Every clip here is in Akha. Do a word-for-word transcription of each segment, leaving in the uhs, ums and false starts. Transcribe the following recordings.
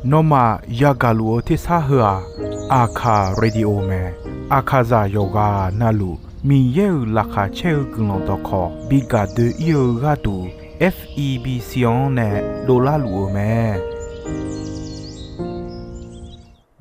Nawmaf yagaq luf-eu tersar heu-aq, Aqkaq Radio mae. Aqkaqzaq yawqghaq navluf Miqyaer-euq laqkhaq caer-eu guiqlanq dawqkawq bi gaq doe-ir-eu gharduq, F E B C-anr nae dovlar luf-euq mae.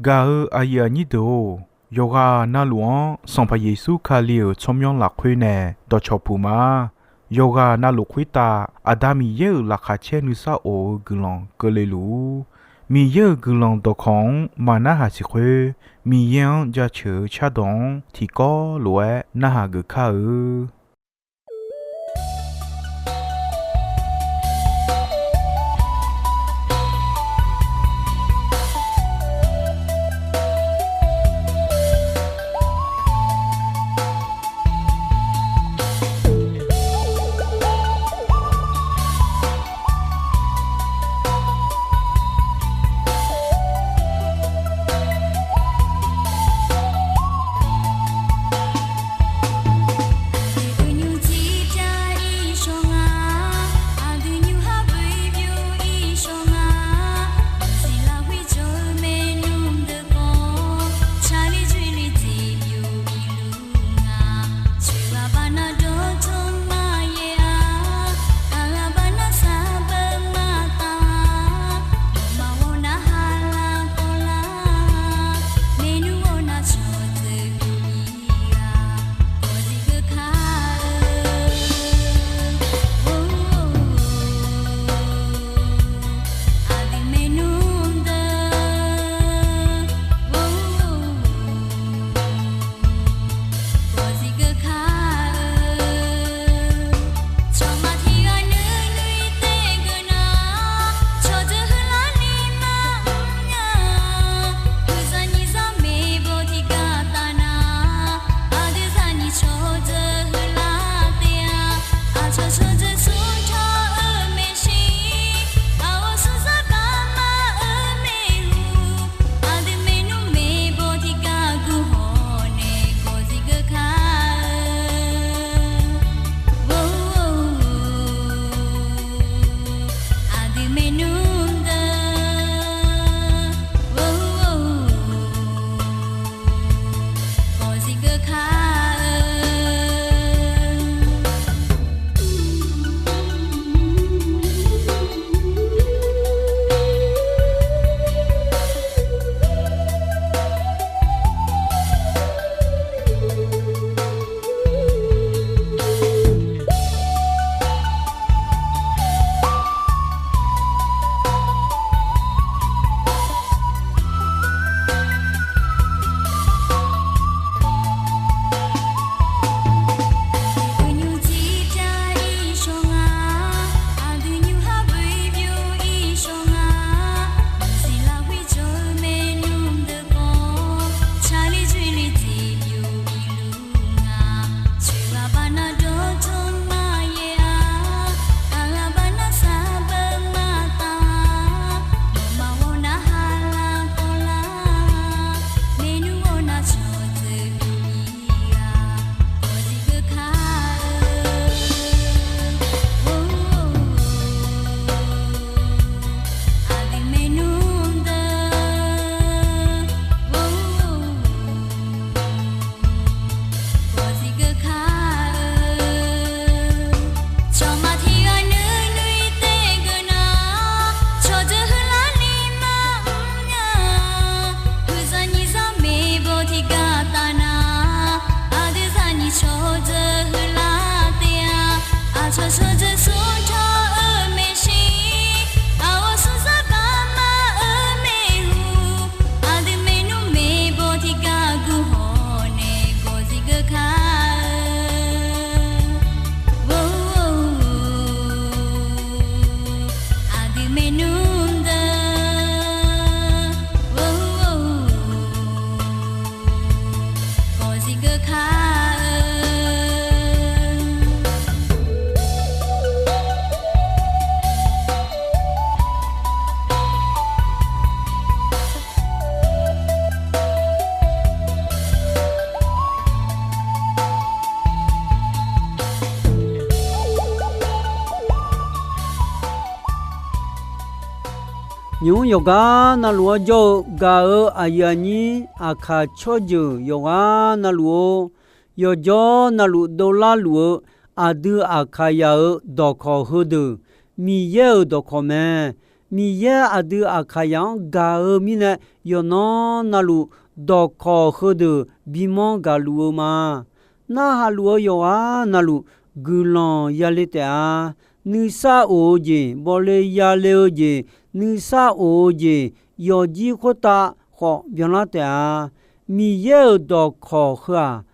Gaq-eu aqyuif aqnyir deuq-or, yawqghaq navluf-anr Sanqpaq Yeqsur Kali-euq tsawrmyanr lafkhoer nae dawqcawq puq ma. Yawqghaq navluf khoertav Aqda Miqyaer-euq laqkhaq caer nuisar of-eu guiqlanq keuvle luf-ur. Miqyaer-euq guiqlanq dawqkawq-anr maqnarhaq siq khoer, Miqyaer-anr jaceuq-eu cardawq-anr tiqkawv lof-aer narhaq geuf kar-eu. Nymq-mr yawqgar navluf-anr jawr-eu gaq-eu aqyuif aqnyir aqkaq tsawrjeuq yawqghaq navluf-or, yawqjawr navluf dovlar luf-eu aqdui Aqkaqyaq-euq dawqkawq heudeuq, Miqyaer-euq dawqkawq mae. Miqyaer aqdui Aqkaqyaq-anr gaq-eu mirnae, yawqnan navluf dawqkawq heudeuq bimanr gaqluf-eu ma. Narhaq luf-eu yawqghaq navluf guiqlanq yale taef-a. Nuisar of-eu jeq, bawle yale-eu jeq, nuisar of-eu jeq, yawqjir khoertav khawf byanlar taef-a. Miqyaer-euq dawqkawq heu-aq,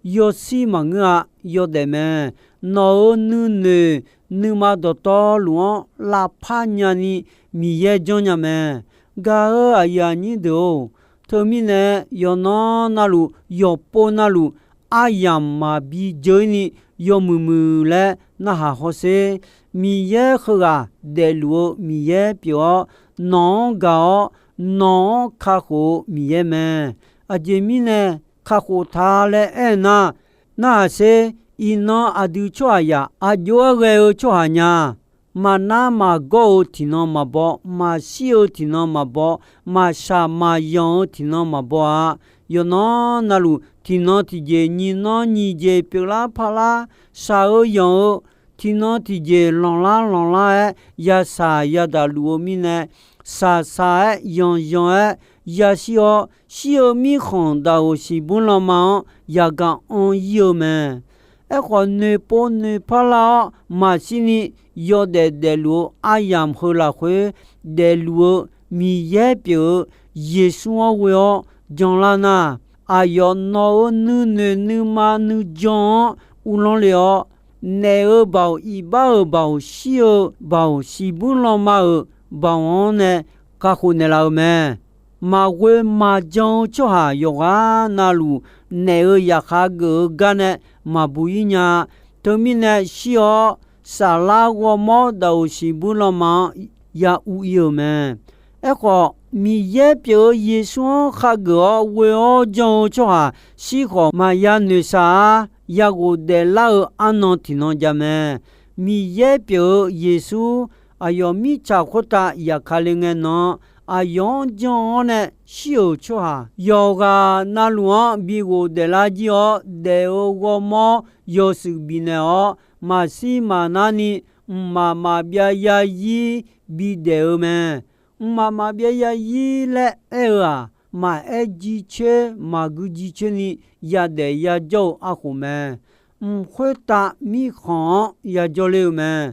yawshir maqngeur-a, yawdaef mae. Nawq-euq nuinoeq nuima dawqtawvluf-anr lavpar nyani Miqyaer janrnya mae. Gaq-eu aqyuif aqnyir deuq-or, teumirnae yawqnan navluf yawqpov navluf aryamq maqbi dzeur-ir ni yawmuiq muiq laer narhaq hawsher. Miqyaer heughaq daefluf-eu Miqyaer pyeuf-awr, nawq-anr gaq-awr, nawq-anr kakhof-eu Miqyaer mae. Aqjeq mirnae kakhof ta laer aernar, narhaq sher. Iqnan aqdui tsawrhaqzaq aq jov-aer ghae-eu tsawrhaq nya. Maqnar maqgawr-eu tiqnan maqbaw, maqshir-eu tiqnan maqbaw, maqshaq maqyanq-eu tiqnan maqbaw-a. Yawqnan navluf tiqnan tiqjeq nyiq nan nyiq jeq pyeuflar parlar, shaq-eu yanq-eu tiqnan tiqjeq lanqlar lanqlar-aer yashaq yadaq luf-eu mirnae, shaqshaq-aer yanqyanq-aer yashir-awr, shir-eu mirkhanq daqoq siqbur lanma-anr yagaq anr-ir-eu mae. Aerkhawf, noeqpov noeqpar lar-awr maqshir ni yawdaef daefluf-eu aryamq heu lafkhoer daefluf-eu Miqyaer pyeuf-eu Yeqsur-anr ghoe-awr janlar nar, aqyawf nawq-euq nuinoeq nuima nuijan-anr uvlanr le-awr, naef-euq baoq, iqbax-euq baoq, shir-eu baoq, siqbur lanma-euq baoq-anr nae kakhof naeqlaf-euq mae. Maqghoe maqjan-eu tsawrhaq yawqghaq navluf naef-euq zaqkhav geuf-eu gar nae maqbuq-ir nya. Teumirnae shir-awr, saflar ghawrmawr daqoq siqbur lanma-anr ya uv-ir-euq mae. Aerkhawf, Miqyaer pyeuf-eu Yeqsur-anr khageuf-awr ghoe-awr jan-eu tsawrhaq shir khawf maqya noeqshaq-ar. Ya ghofdaef lar-eu arnan tiqnan jav mae. Miqyaer pyeuf-eu Yeqsur aqyawf mirtsaq khoertav yaqkale ngae nan, aqyawf-anr jan-awr nae shir-euq tsawrhaq yawqghaq navluf-anr bi ghofdaef lar jir-awr, daef-eu ghawrmawr yawshuif bifnaeq-awr, maqshir maqnar ni mqmaq maqbyav yarzir bidaef-eu mae. Mqmaq maqbyav yarzir laer aer-eu-aq, maqaer jircoer maqgui jircoer ni yadaef yajawr-eu arkhof mae. Mq khoertav mirkhanq-anr yajawr ler-eu mae.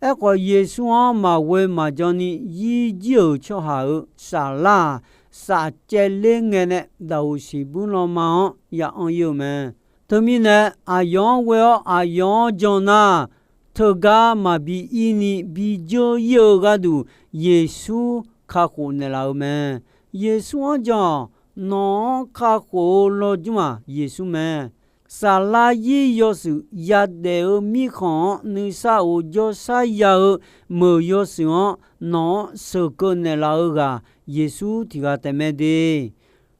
Aerkhawf, Yeqsur-anr maqghoe maqjan ni yir jir-euq tsawrhaq-euq saflar-aq, safcaev ler ngae nae daqoq siqbur lanma-anr ya anr-ir-eu mae. Teumirnae, aqyawf-anr ghoe-awr aqyawf-anr jan nar, teugar maqbi ir ni bi dzeur ir-eu gharduq, Yeqsur kakhof naeqlaf-eu mae. Yeqsur-anr jan-awq. Nawq-anr kakhof-eu lawrjmr-aq, Yeqsur mae. Saflar yir yawshuif yadaef-eu mirkhanq-anr nuisar of jawrshar ya-eu meuq yawshuif-anr nawq-anr sheuqkeuv naeqlaf-eu ghaq Yeqsur tiq ghaq taef mae de.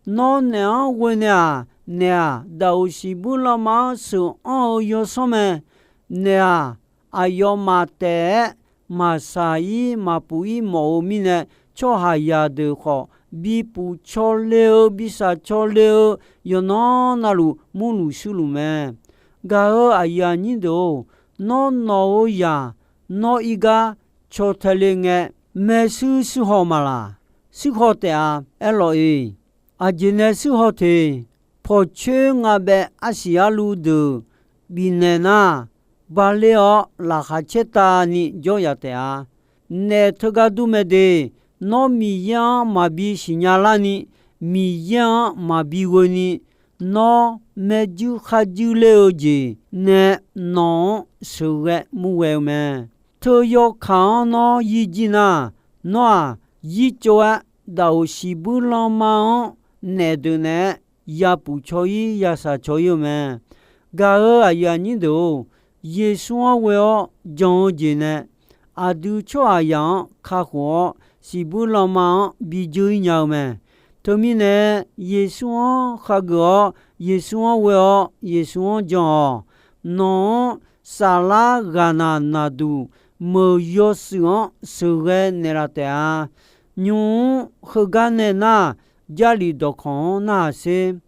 Nawr naef-anr ghoe nae-aq, naef-aq, daqoq siqbur lanma-anr sheuq anr-eu yawsanr mae. Naef-aq, aqyawfmaf taef-aer maqshaq-ir maqpuf-ir mawf-eu mirnae, tsawrhaqzaq deuq khawf bi puf caw le-eu, bi shaq caw le-eu, yawqnan navluf murluf shuirluf mae. Gaq-eu aqyuif aqnyir deuq-or, nawr nawq-eu zaq nawr ir gar caw tae le ngae, maershuir shuirhaw maqlaq? Shuirhaw taef-a. Aerlawq-iq, aqjeq nae shuirhaw teq. Pawqcoer ngabaev arsiq arluv deuq bifnaeq nar, bale-awr laqkhaq caertavni jawr yaf taef-a. Naef teugar dur mae de. Nawr Miqyaer-anr maqbi siqnya larni, Miqyaer-anr maqbi ghoeni, nawr maerjuir kharjuir ler-eu jeq nae nawq-anr sheuqghae murghae-eu mae. Teu yawkaq-anr nawr yir jir nar, nawr-aq, yir tsov-aer daqoq siqbuir lanma-anr naef deuq naeq-aer yapuf caw-ir yashaq caw-ir-eu mae. Gaq-eu aqyuif aqnyir deuq-or, Yeqsur-anr ghoe-awr jan-eu jeq nae aqdui tsawrhaqzaq-anr kakhof-awr, siqbuir lanma-anr bi dzeur-ir nya-eu mae. Teumirnae, Yeqsur-anr khageuf-awr, Yeqsur-anr ghoe-awr, Yeqsur-anr jan-awq. Nawq-anr saflar ghaqnaq naqduq meuq yawshuif-anr sheuqghae naeqlaf taef-a. Nymq-mr heugar nae nar, Jarlif dawqkawq-anr narhaq sher.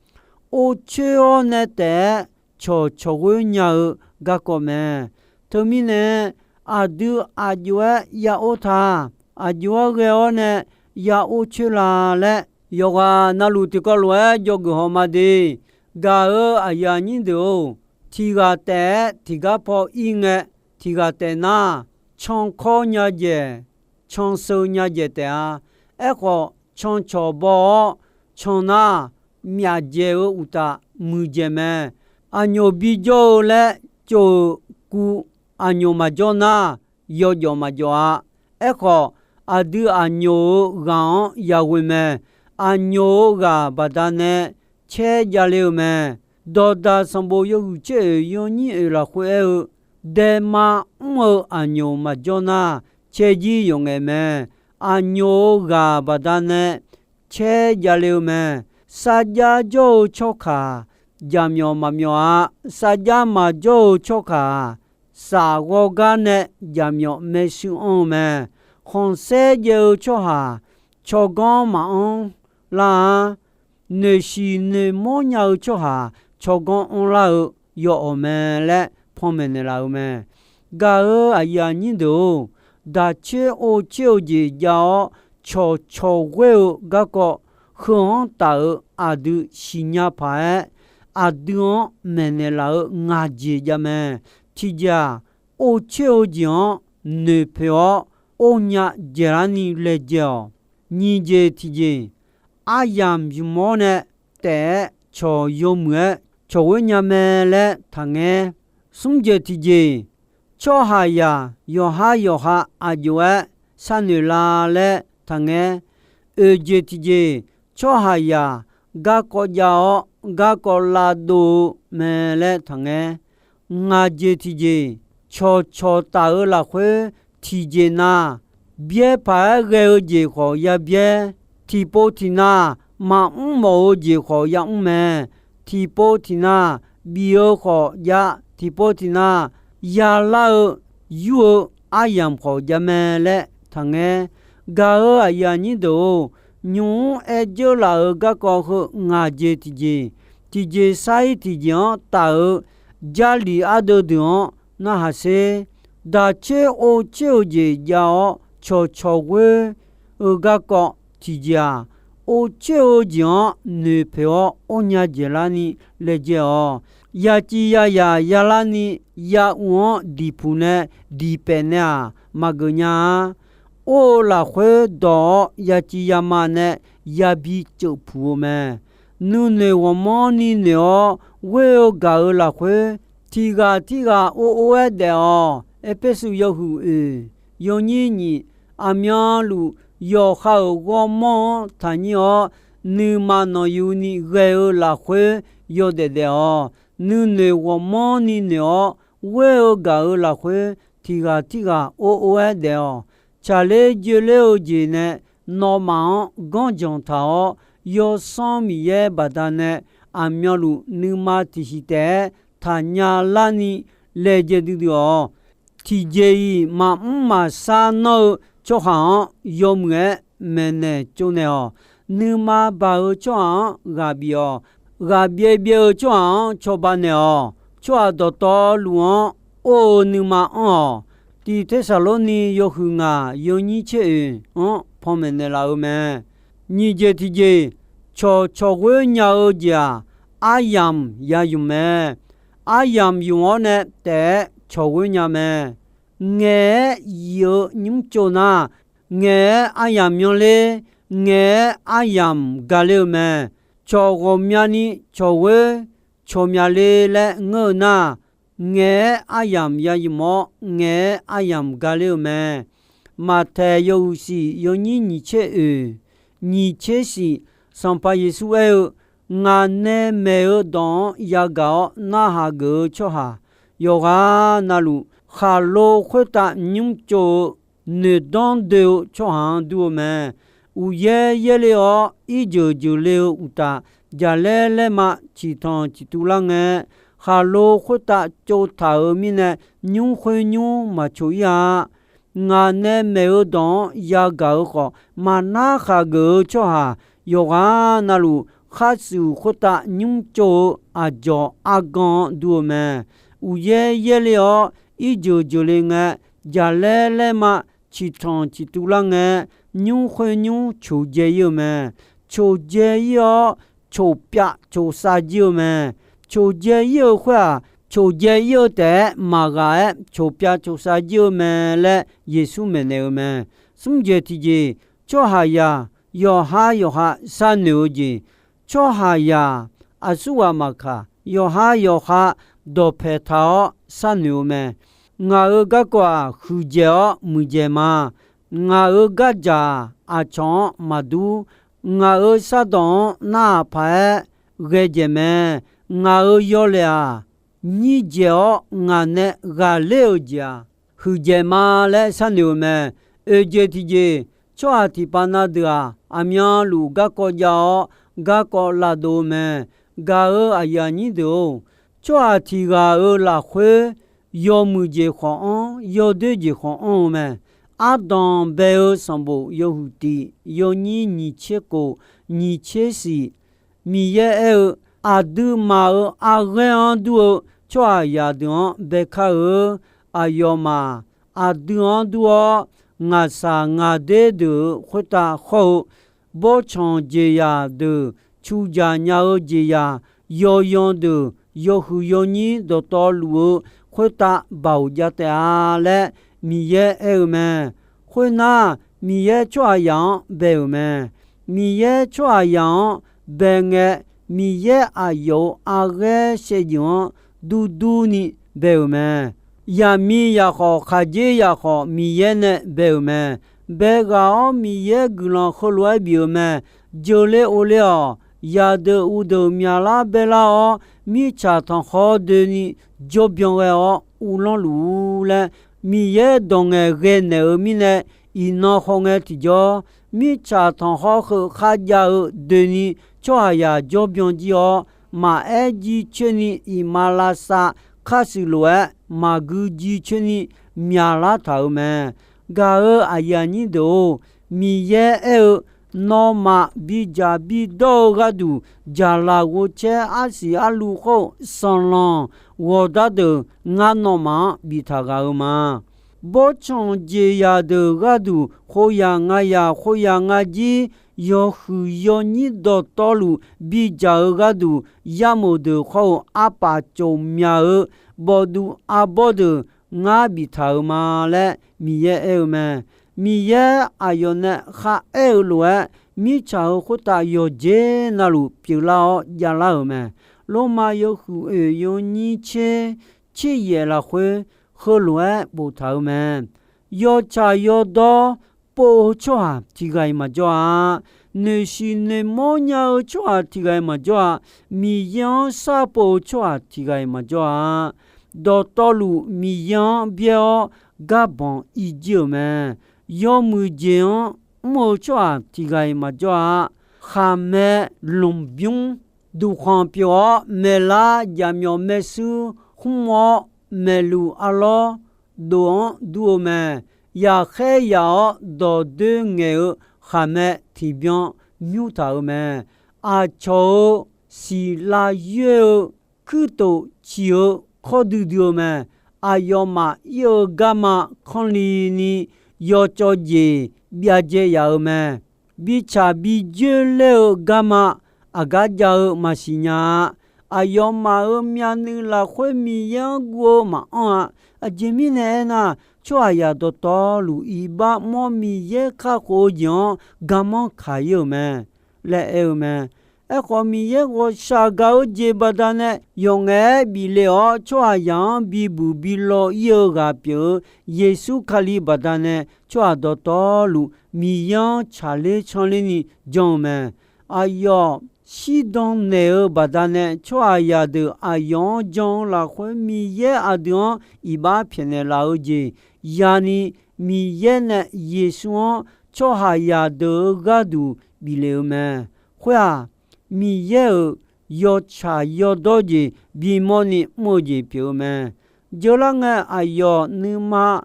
Or coer-awr nae taef-aer cawq cawq ghoer nya-eu garkawv mae. Teumirnae, aqdui aqjox-aer ya or ta, aqjox-aer ghae-awr nae ya or coer la laer, yawqghaq navluf tiqkawv lof-aer dzawgeuf haw ma de. Gaq-euq aqyuif aqnyir deuq-or, tiq ghaq taef-aer tiqgar paw ir ngae, tiq ghaq taef nar, cankawr nya dzaeq, canseu nya dzaeq taef-a. Aerkhawf, cancawq baw-awr can nar, myaf dzaeq-eu uqtaf muiqdzaeq mae. Aqnyoq bijawr-eu laer cov-euq kuv, aqnyoq maqjawr nar, yawjawf maqjawf-a. Aerkhawf, aqdui aqnyoq-euq ghaq-anr yaghoe mae. Aqnyoq-euq ghaq baqdanae caer javle-eu mae. Dawqdaq sanqbof yawhuiq tser oeq yawnyir oeq lafkhoer aer-eu, daema mr-eu aqnyoq maqjawr nar, caerjir yawqngaef mae. Aqnyoq-euq ghaq baqdanae caer javle-eu mae. Sarjax jawr-eu tsawrkaq, jaqmyawf maqmyawf-a. Sarjax maqjawr-eu tsawrkaq-aq, saf ghawrgar nae jaqmyawf maershuir anr-eu mae. Khanqsaer jaev-eu tsawrhaq, tsawrganr maqanr lar-a. Noeqshiq noeqmawr nya-eu tsawrhaq, tsawrganr anrlar-eu yawawq mae laer panmaeq naeqlaf-eu mae. Gaq-euq aqyuif aqnyir deuq-or, daq coer or coer-eu jeq jav-awr cawqcawq ghoer-eu garkawv, heu-anr taf-euq aqdui siqnya paq-aer, aqdui-anr maeqnaeq laf-eu ngaq jeq jav mae. Tiqjeq-aq, or coer-eu jeq-anr noeqpoeq-awr, or nya dzaeqlar ni laejae-awq. Nyiq jeq tiqjeq, aryamq ymq-awr nae taef-aer cawq yawmuiq-aer cawq ghoer nya mae laer taqngaer. Smr jeq tiqjeq, tsawrhaqzaq yawqhar yawqha aqjox-aer sharnoeq la laer taqngaer. Oeq jeq tiqjeq, tsawrhaqzaq garkawv jav-awr garkawv lavdov-eu mae laer taqngaer. Ngaq jeq tiqjeq, cawqcawq taf-eu lafkhoer tiqjeq na, byaer paq-aer ghae-eu jeq khawf ya byaer, tiqpov tiqnav maqmr mawf-eu jeq khawf ya mr mae. Tiqpov tiqnav bif-eu khawf jav, tiqpov tiqnav yalar-eu yur-eu aryamq khawf jav mae laer taqngaer. Gaq-euq aqyuif aqnyir deuq-or, nymq-mr aer dzeur laf-euq garkawv heu ngaq jeq tiqjeq, tiqjeq sar-ir tiqjeq-anr taf-euq Jarlif ardeuv deuq-anr narhaq sher. Daq coer or coer-eu jeq jav-awr cawqcawq ghoer-eu garkawv tiqjeq-aq, or coer-eu jeq-anr noeqpoeq-awr or nya dzaeqlar ni laejae-awq. Yaciv yazaq yalar ni ya uv-anr diqpuq nae diqpaef nae-aq maqgeuf nya-a. Or-eu lafkhoer dawq-awr yaciv yama nae yabi ceuf puq-eu mae. Nuinoeq ghawqmanrni noeq-awr ghoer-eu gaq-euq lafkhoer, tiq ghaq tirghaq or or-aer daef-awq. Erpersu yawhuiq oeq yawnyir nyiq, aqmyanluf yawqha-euq ghawrmawr-anr taqnyir-awr, nuima nanqyuni ghae-eu lafkhoer yawdaef daef-awq. Nuinoeq ghawqmanrni noeq-awr ghoer-eu gaq-euq lafkhoer, tiq ghaq tirghaq or or-aer daef-awq. Tsaqler joeler-eu jeq nae nawmaf-anr ganrjanq taq-awr, Yawsanr Miqyaer baqdanae aqmyanluf nuima tiqsiq taef-aer taqnya larni laejae duidui-awq. Tiqjeq-iq maqmr maqshar nanr-eu tsawrhaq-anr yawmuiq-aer maeqnaeq tsovnaeq-awq. Nuima baq-eu tsawrhaq-anr ghaq bif-awq. Ghaq byaev byaev-eu tsawrhaq-anr cawba naeq-awq. Tsawrhaq dawqtawvluf-anr or-eu nuima anr-awq. Tiq Tersaqlorni yawhuiq ngaq yawnyir tser oeq-anr panmaeq naeqlaf-eu mae. Nyiq jeq tiqjeq, cawqcawq ghoer nya-eu jeq-aq, aryamq ya ymq mae. Aryamq ymq-awr nae taef-aer cawq ghoer nya mae. Ngaeq-aer yif-eu nymr tsov nar, ngaeq-aer aryamq myanrler, ngaeq-aer aryamq gaqler-eu mae. Cawq ghawqmyani cawq ghoer cawq myaqle laer ngeur-eu nar, ngaeq-aer aryamq ya ymq-awr, ngaeq-aer aryamq gaqler-eu mae. Maqtaeq yawhuiq shif yawnyir nyiq tser oeq, nyiq tser shif, Sanqpaq Yeqsur aer-eu, Ngaq nae maeq-eu dawq-anr yagaq-awr narhaq geuf-eu tsawrhaq yawqghaq navluf, khaqlo khoertav nymr tsov-eu noeqdanr doe-eu tsawrhaq-anr dur-eu mae. Uqyaer yaerle-awr irjeuq jeuqle-eu uqtaf, jaqlaer laerma ciqtanq ciqtuv lar ngae, khaqlo khoertav tsovtaq-euq mirnae, nymr khoer nymr maqcoq-ir-a. Ngaq nae maeq-eu dawq-anr yagaq-eu khawf, maqnar khaqgeuf-eu tsawrhaq yawqghaq navluf, khar shuif khoertav nymr tsov-eu aqdzawq argan-anr dur-eu mae. Uqyaer yaerle-awr, irjeuq jeuqle ngae, jaqlaer laerma ciqtanq ciqtuv lar ngae, nymr khoer nymr coqdzae ir-eu mae. Coqdzae ir-awr, coqpyav coqsav jir-eu mae. Coqdzae ir-eu khoer-aq, coqdzae ir-eu taef-aer maqghaq-aer coqpyav coqsav jir-eu mae laer Yeqsur maeqnaeq-eu mae. Smr jeq tiqjeq, tsawrhaqzaq yawqha yawqha sharnoeq-eu jeq, tsawrhaqzaq aqsurghaq maqkaq, yawqha yawqha dawqpaeq taq-awr sharnoeq-eu mae. Ngaq-euq garkawv-aq, huiqdzaeq-awr muiqdzaeq ma. Ngaq-euq gardzaq aqcawq-anr maqdur. Ngaq-euq shardawq-anr narhaq paq-aer ghae dzaeq mae. Ngaq-euq yawlaeq-aq, nyir dzaeq-awr ngaq nae ghaqler-euq jeq-aq, huiqdzaeq ma laer sharnoeq-eu mae. Oeq jeq tiqjeq, tsawrhaq tiqpav na deuq-aq, aqmyanluf garkawv jav-awr, garkawv lavdov-eu mae. Gaq-euq aqyuif aqnyir deuq-or, tsawrhaq tiq ghaq-euq lafkhoer, yawmuiq jeq khawf anr, yawdoer jeq khawf anr-eu mae. Ardanq bae-eu sanqbof yawhuiq tiq yawnyir nyiq tser kof, nyiq tser siq, Miqyaer aer-eu, aqduimaf-euq arghaer-anr dur-eu tsawrhaqzaq deuq-anr baekar-eu, aqyawfmaf aqdui-anr dur-awr, ngaqshaq ngaqder deuq-euq khoertav khawr-eu, bawrtsanq jeqzaq deuq, cuqdzaq nya-eu jeqzaq, yawyan deuq, yawhuiq yawnyir dawqtawvluf-eu khoertav baoq jav taef-a laer Miqyaer aer-eu mae. Khoernar, Miqyaer tsawrhaqzaq-anr bae-euq mae. Miqyaer tsawrhaqzaq-anr bae ngae, Miqyaer aqyawf-euq arghaer shaevdzeuf-anr durdur ni bae-euq mae. Yaqmiqzaq khawf, khaqdzerzaq khawf, Miqyaer nae bae-euq mae. Bae ghaq-awr Miqyaer guiqlanq heulof-aer bif-euq mae. Jeuqle of le-awq. Zaqdeuq uqdeuq myaqlar baelar-awr, mirtsaq tanqkhawr doeni jawrbyan ghae-awr uvlanr luf-ur laer, Miqyaer dawq ngaeqghae naeq-euq mirnae, iqnan hawngae tiqjawr, mirtsaq tanqkhawr heu kharjav-eu doeni tsawrhaqzaq jawrbyan jir-awr, maqaer jircoer ni iqmalavshav kharshuif lof-aer maqgui jircoer ni myaqlar taq-euq mae. Gaq-euq aqyuif aqnyir deuq-or, Miqyaer aer-eu, nawmaf bidzaq bidawr-eu gharduq, jaqlaf ghovcaer arsiq arluv khawr-eu sanqlanq ghawqdar deuq ngar nawmaf-anr biftaq ghaq-eu ma. Bawrtsanq jeqzaq deuq gharduq, khoeryaq ngayaq khoeryaq ngajir, yawhuiq yawnyir dawqtawvluf bidzaq-eu gharduq, yarmof deuq khawr-eu arpaf tsofmyaq-eu bawvduv arbawr deuq ngar biftaq-euq ma laer Miqyaer aer-eu mae. Miqyaer aqyawf nae kharaer-eu lof-aer, mirtsaq-euq khoertav yawqjeq navluf pyeuflar-awr javlar-euq mae. Lormav yawhuiq oeq yawnyir tser tser yaef lafkhoer, heulof-aer boftaq-euq mae. Yawtsaq yawdawr pov-eu tsawrhaq tiq ghaq-iq maqjawr-a. Noeqshiq noeqmawr nya-eu tsawrhaq tiq ghaq-iq maqjawr-a. Miqyaer-anr sharpov-eu tsawrhaq tiq ghaq-iq maqjawr-a. Dawqtawvluf Miqyaer-anr byaer-awr garbanq ir jir-euq mae. Yawmuiq jeq-anr mr-eu tsawrhaq tiq ghaq-iq maqjawr-a. Khaqmae lmqbymr duqkhanq pyeuf-awr, maeqlar jaqmyawf maershuir khmr-awr, maeqluf arlawr dof-anr dur-eu mae. Yaqkhaer yaq-awr dawqdoer ngaeq-eu khaqmae tiqbyan nymr taq-euq mae. Aqcawq-euq siqlav yoer-eu kuirtof ciq-eu kawr duidui-eu mae. Aqyawfmaf ir-eu garma kanrli ni yawcawv jeq byav dzae yaf-euq mae. Bitsaq bijoer ler-eu garma aqgar jav-eu maqsiq nya-a. Aqyawfmaf-euq myavnuiv lafkhoer Miqyaer-anr guv-eu maqanr-a. Aqjeq mirnae aernar, tsawrhaqzaq dawqtawvluf iqbax mawr Miqyaer kakhof-eu jeq-anr garmanr kaq ir-euq mae laer aer-eu mae. Aerkhawf, Miqyaer ghawqshaq gaq-eu jeq baqdanae yawqngaef-aer bif le-awr, tsawrhaqzaq-anr bibuq bi law ir-eu ghaq pyeuf-eu Yeqsur Kali baqdanae, tsawrhaq dawqtawvluf Miqyaer-anr tsaqler canler ni janr-eu mae. Aqyawf shirdan naeq-eu baqdanae, tsawrhaqzaq deuq aqyawf-anr jan-eu lafkhoer, Miqyaer aqdui-anr iqbax pyaeqnaeq laf-eu jeq yani, Miqyaer nae Yeqsur-anr tsawrhaqzaq deuq-euq gharduq bif le-eu mae. Khoer-aq, Miqyaer-euq yawtsaq yawdawr jeq bimawr ni mr-eu jeq pyeuf-eu mae. Jeurlar ngae, aqyawf nuima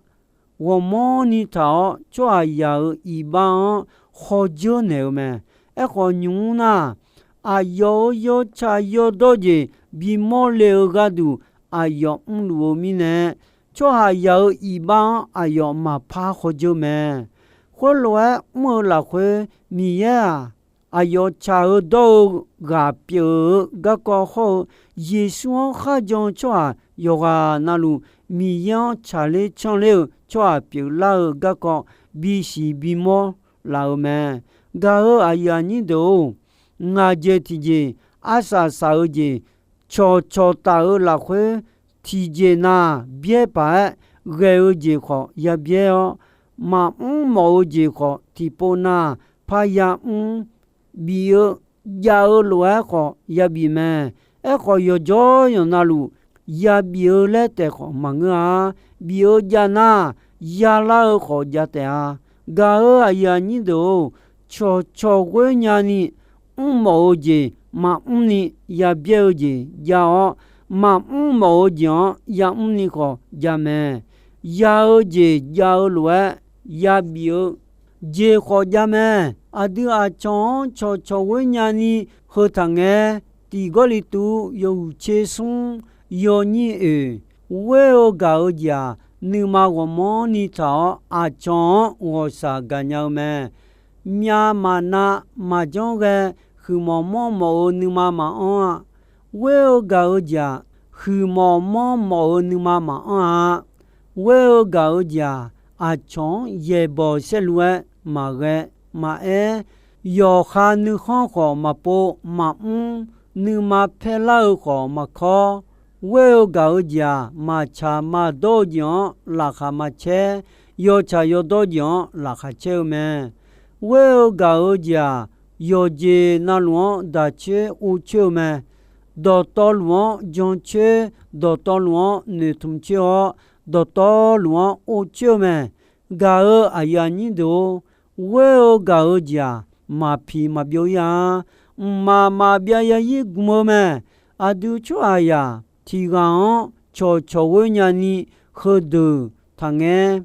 ghawqmanrni taq-awr, tsawrhaqzaq-euq iqbax-anr khawdzeur naeq-eu mae. Aerkhawf, nymq mr nar, aqyawf-euq yawtsaq yawdawr jeq bimawr le-eu gharduq aqyawf mrluf-eu mirnae, tsawrhaqzaq-euq iqbax-anr aqyawf maqpar khawdzeur mae. Khoerlof-aer mr-eu lafkhoer, Miqyaer-aq, aqyawf tsaq-eu dawr-eu ghaq pyeuf-eu garkawv hawr-eu, Yeqsur-anr kharjan-eu tsawrhaq yawqghaq navluf, Miqyaer-anr tsaqler canler-eu tsawrhaq pyeuflar-eu garkawv bisiq bimawr laf-euq mae. Gaq-euq aqyuif aqnyir deuq-or, ngaq jeq tiqjeq, arsaq saq-eu jeq, cawqcawq taf-eu lafkhoer, tiqjeq nav byaer paq-aer ghae-eu jeq khawf ya byaer-awr, maqmr mawf-eu jeq khawf tiqpov nav parya mr, bif-eu jav-eu lof-aer khawf ya bif mae. Aerkhawf, yawqjawr yawq navluf ya bif-eu laer taef khawf maqngeur-a. Bif-eu jav nar, yalar-eu khawf jav taef-a. Gaq-euq aqyuif aqnyir deuq-or, cawqcawq ghoer nyani mrmawf-eu jeq maqmr ni ya byaer-eu jeq jav-awr, maqmr mawf-eu jeq-anr yamr ni khawf jav mae. Ya-eu jeq jav-eu lof-aer, yabif-eu jeq khawf jav mae. Aqdui aqcawq-anr cawqcawq ghoer nyani heu taqngae. Tiq Gawrliqtu yawhuiq tser smr yawnyir oeq, ghoer-eu gaq-eu jeq-aq, nuima ghawqmanrni taq-awr aqcawq-anr ghawqshaq gaqnya-eu mae. Myav maqnav maqjanr ghae, huiqmawf manrmawf-eu nuima maqanr-a. Ghoer-eu gaq-eu jeq-aq, huiqmawf manrmawf-eu nuima maqanr-a. Ghoer-eu gaq-eu jeq-aq, aqcawq-anr yaeqbawq saerlu-aer maqghae maqaer, yawqha nuikhanr khawf maqpov maqmr, nuima paerlar-eu khawf maqkawr. Ghoer-eu gaq-eu jeq-aq, maqtsaq maqdawr-eu jeq-anr laqkhaq maqcaer, yawtsaq yawdawr jeq-anr laqkhaq caer-eu mae. Ghoer-eu gaq-eu jeq-aq, yawqjeq navluf-anr daq coer ov coer-eu mae. Dawqtawvluf-anr jancoer, dawqtawvluf-anr noeqtmq coer-awr, dawqtawvluf-anr ov coer-eu mae. Gaq-euq aqyuif aqnyir deuq-or, ghoer-eu gaq-eu jeq-aq, maqpiq maqbyov ir-a. Mqmaq maqbyav yazir gmq-eu mae. Aqdui tsawrhaqzaq tiq ghaq-anr cawqcawq ghoer nyani heudeuq taqngaer.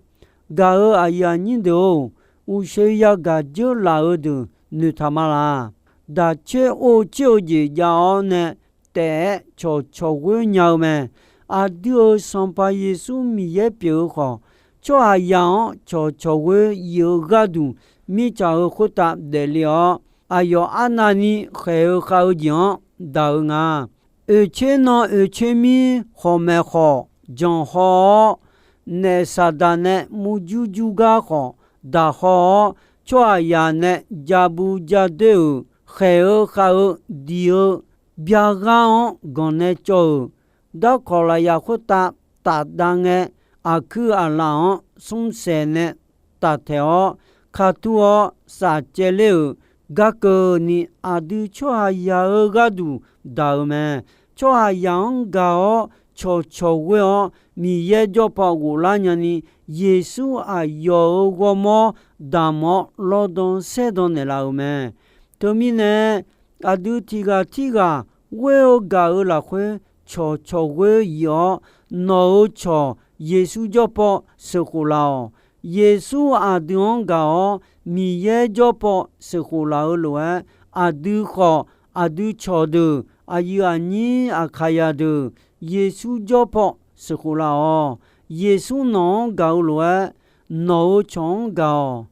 Gaq-euq aqyuif aqnyir deuq-or, uqshoe yagaq dzeurlaf-eu deuq noeqtaq ma laq. Daq coer ov coer-eu jeq jav-awr nae taef-aer cawqcawq ghoer nya-eu mae. Aqdui-euq Sanqpaq Yeqsur Miqyaer pyeuf-eu khawf, tsawrhaqzaq-anr cawqcawq ghoer yif-eu gharduq mirtsaq-euq khoertav daefle-awr, aqyawf arnavni khaeq-eu khav-eu jeq-anr daq-eu nga. Oeqtser nan oeqtser mir khawqmaeq khawf janqhaw-awr, naef Saqdaq nae murjur jur gar khawf daqhaw-awr, tsawrhaqzaq nae ja bu ja doer-euq khaeq-eu khav-eu diq-eu byaghar-anr ganq nae cawv-euq darkawq lafyaq khoertav tafdav ngae, aqkuir aqlaf-anr smrsaeq nae taftaeq-awr, katur-awr safcaev ler-euq gar keuvni aqdui tsawrhaqzaq-eu gharduq daq-euq mae. Tsawrhaqzaq-anr gaq-awr cawqcawq ghoer-awr, Miqyaer jawrpaw ghoflar nyani, Yeqsur aqyawf-euq ghawrmawr damq-awr lawrdan saerdan naeqlaf-euq mae. Teumirnae, aqdui tiq ghaq tirghaq ghoer-eu gaq-eu lafkhoer cawqcawq ghoer yif-awr, nawq-euq cawq Yeqsur jawrpaw sheuqkhof laf-awq. Yeqsur aqdui-anr gaq-awr Miqyaer jawrpaw sheuqkhof laf-eu lof-aer, aqdui khawf aqdui cawqdeuq aqyuif aqnyir aqkaqyaq deuq Yeqsur jawrpaw sheuqkhof laf-awq. Yeqsur nawq-anr gaq-eu lof-aer, nawq-euq cawq-anr gaq-awq.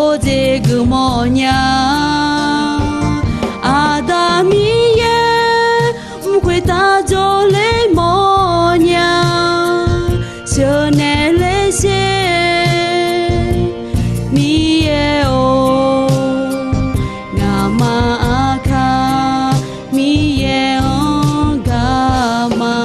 Khoerdzer geufmawf nya. Aqda Miqyaer mq khoertav jawrler mawf nya. Sheuqnaeq ler sher Miqyaer-or, ngaqma aqkaq Miqyaer-anr gaq ma.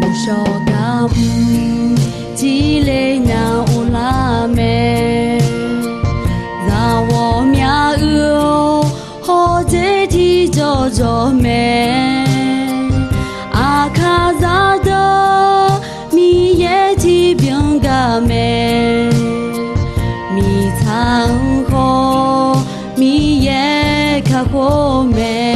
Uqshawq gar mr jir le nya uvlar mae. Zaqghawqmya uiq-awr hawdzer tiqjawr jawr mae. Aqkaq zaqdeuq Miqyaer tiqbyan gaq mae. Miqtsaq-anr khawf Miqyaer kakhof mae.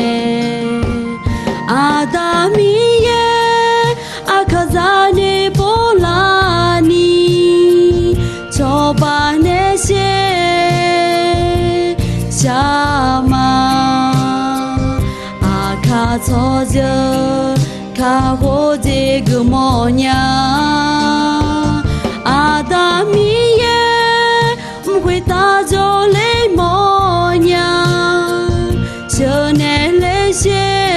Aqda Miqyaer aqkaq zaq noeqpov laf ni, cawba nae sher shar ma. Aqkaq tsawrjeuq kakhof dzer geufmawf nya. Aqda Miqyaer mq khoertav jawrler mawf nya. Sheuqnaeq ler sher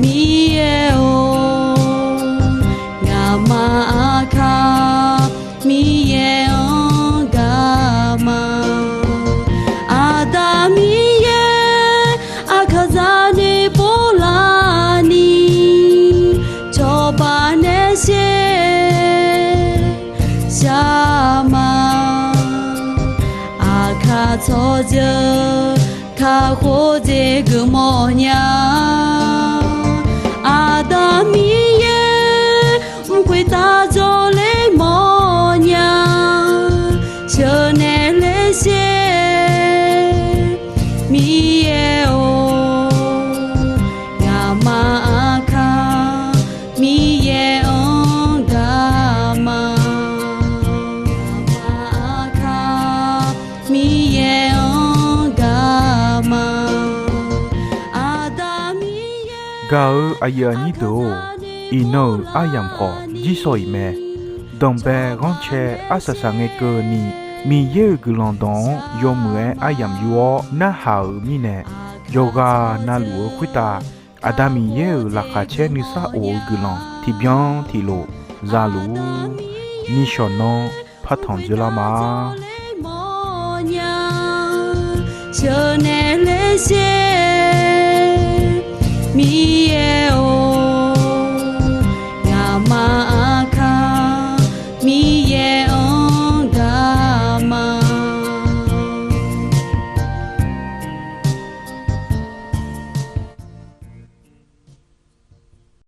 Miqyaer-or, ngaqma aqkaq Miqyaer-anr gaq ma. Aqda Miqyaer aqkaq zaq noeqpov laf ni, cawba nae sher shar ma. Aqkaq tsawrjeuq kakhof dzer geufmawf nya. Aqda Miqyaer mq khoertav jawrler mawf nya. Sheuqnaeq ler sher Miqyaer-or, ngaqma aqkaq Miqyaer-anr gaq ma. Ngaqma aqkaq Miqyaer-anr gaq ma. Aqda Miqyaer gaq-eu aqyuif aqnyir deuq-or, iqnan-euq aryamq khawf jirsawq iq mae. Danqbae ghanrcae arsaq saqngae keuvni, Miqyaer-euq guiqlanq dawq-anr yawmuiq-aer aryamq yur-awr narhaq-euq mirnae, yawqghaq navluf-eu khoertav Aqda Miqyaer-euq laqkhaq caer nuisar of-eu guiqlanq tiqbyan tiqlof zaluf-ur. Nishawq nanr partanq dzeurlar ma. Sheuqnaeq ler sher